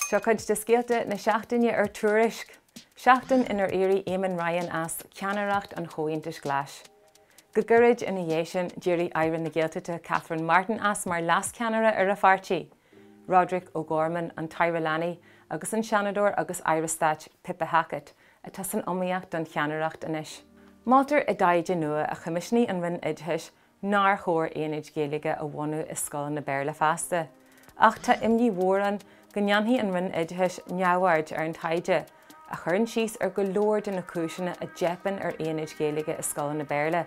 Seo cuid de scéalta na seachtaine ar Tuairisc, seachtain inar éirigh Eamon Ryan as ceannaireacht an Chomhaontais Ghlais. Go gairid ina dhiaidh sin, d'éirigh Aire na Gaeltachta Catherine Martin as mar leascheannaire ar a pháirtí. Roderic O'Gorman, an tAire Leanaí, agus an Seanadóir agus Aire Stáit Pippa Hackett atá san iomaíocht don cheannaireacht anois. Moltar i dtaighde nua a choimisiúnaigh an Roinn Oideachais nár chóir aonaid Ghaeilge a bhunú i scoileanna Béarla feasta. Ach tá imní mhór ann go ndéanfaidh an Roinn Oideachais neamhaird ar an taighde, a chuireann síos ar go leor de na cúiseanna a dteipeann ar aonaid Ghaeilge i scoileanna Béarla,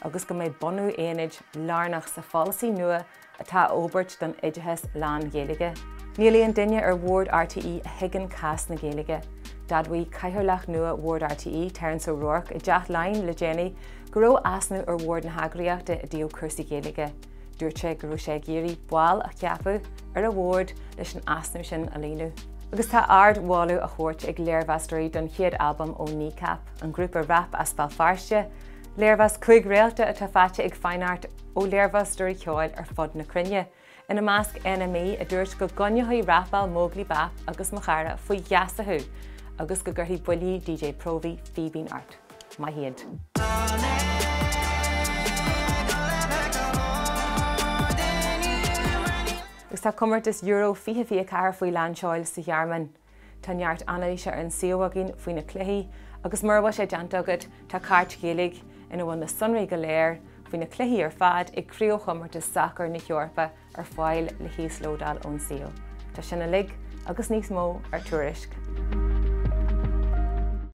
agus go mbeidh bunú aonaid lárnach sa pholasaí nua atá á fhorbairt don oideachas lán-Ghaeilge. Níl aon duine ar bhord RTÉ a thuigeann cás na Gaeilge. D'admhaigh cathaoirleach nua bhord RTÉ, Terence O'Rourke, i dTeach Laighean le déanaí go raibh easnamh ar bhord na heagraíochta i dtaobh cúrsaí Gaeilge. Dúirt sé go raibh sé ag iarraidh baill a cheapadh ar a bhord leis an easnamh sin a líonadh. Agus tá ardmholadh á thabhairt ag léirmheastóirí don chéad albam ó Kneecap, an grúpa rap as Béal Feirste, léirmheas 5 réalta atá faighte ag Fine Art ó léirmheastóirí ceoil ar fud na cruinne, ina measc NME a dúirt go gcoinneoidh rapáil Móglaí Bap agus Mo Chara faoi gheasa thú agus go gcuirfidh buillí DJ Próvaí fíbín ort. Maith iad. Agus tá comórtas Euro 2024 faoi lán seoil sa Ghearmáin. Tá neart anailíse ar an suíomh againn faoi na cluichí agus mura bhfuil sé déanta agat, tá cairt Ghaeilge ina bhfuil na sonraí go léir faoi na cluichí ar fad ag Craobhchomórtas Sacair na hEorpa ar fáil le híoslódáil ón suíomh. Tá sin uilig agus níos mó ar Tuairisc.